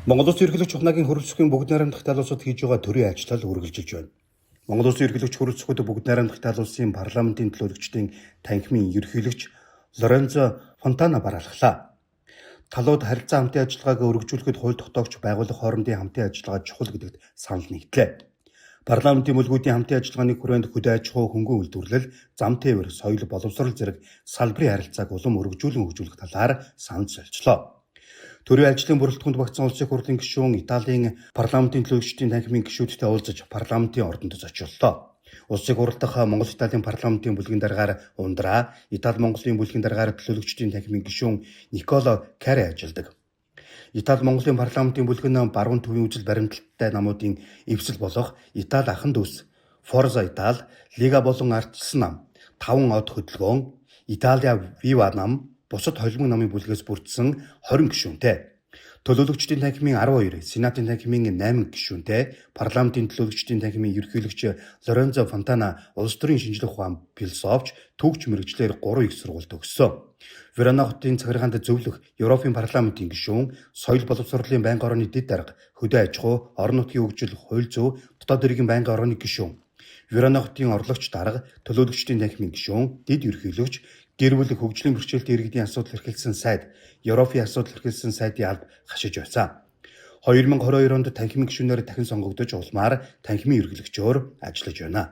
Монгол Улсын ерөнхийлөгч Ухнаагийн хөрөлцөхийн бүгд найрамдах тал улсад хийж байгаа төрийн ажил үргэлжилж байна. Монгол Улсын ерөнхийлөгч хөрөлцөхөд бүгд найрамдах тал улсын парламентын төлөөлөгчдийн танхимын ерөнхийлөгч Лорензо Фонтана бараалхлаа. Талууд харилцан хамтын ажиллагааг өргөжүүлэхэд хууль тогтоогч байгууллага хоорондын хамтын ажиллагаа чухал гэдэгт санал нэгдлээ. Парламентын бүлгүүдийн хамтын ажиллагааны хүрээнд хөдөө аж ахуй, хөнгөн үйлдвэрлэл, зам тээвэр, соёл, боловсрол зэрэг салбарын харилцааг улам өргөжүүлэн хөгжүүлэх талаар санал солилцлоо. Төрийн ажлын бүрэлдэхүүнд багтсан улсын хурлын гишүүн Италийн парламентын төлөөлөгчдийн танхимын гишүүдтэй уулзаж парламентын ордонд зочиллоо. Улсын хурал дахь Монгол Италийн парламентын бүлгийн даргаар Ундраа, Итали Монголын бүлгийн даргаар төлөөлөгчдийн танхимын гишүүн Николо Кари ажилладаг. Итали Монголын парламентын бүлэг нь баруун төвийн үзэл баримталтай намуудын эвсэл болох Итали ахан дүүс, Форза Итали, Лига болон ардчилсан нам, таван од хөдөлгөөн, Италиа Вива нам, бусад холимог намын бүлгээс бүрдсэн 20 гишүүнтэй. Төлөөлөгчдийн танхимын 12, Сенатын танхимын 8 гишүүнтэй, парламентын төлөөлөгчдийн танхимын ерөнхийлөгч Лорензо Фонтана улс төрийн шинжлэх ухаан, философч, түүхч мэргэжлээр 3 их сургууль төгссөн. Верона хотын захиргаанд зөвлөх Европын парламентын гишүүн, соёл боловсролын байнгын орооны дэд дарга, хөдөө аж ахуй, орон нутгийн хөгжил, хууль зүй, дотоод хэргийн байнгын орооны гишүүн, Верона хотын орлогч дарга, төлөөлөгчдийн танхимын гишүүн, дэд ерөнхийлөгч, гэр бүл хөгжлийн бэрхшээлтэй иргэдийн асуудал эрхэлсэн сайд, Европын асуудал эрхэлсэн сайдын алба хашиж байсан. 2022 онд танхимын гишүүнээр дахин сонгогдож улмаар танхимын ерөнхийлөгчөөр ажиллаж байна.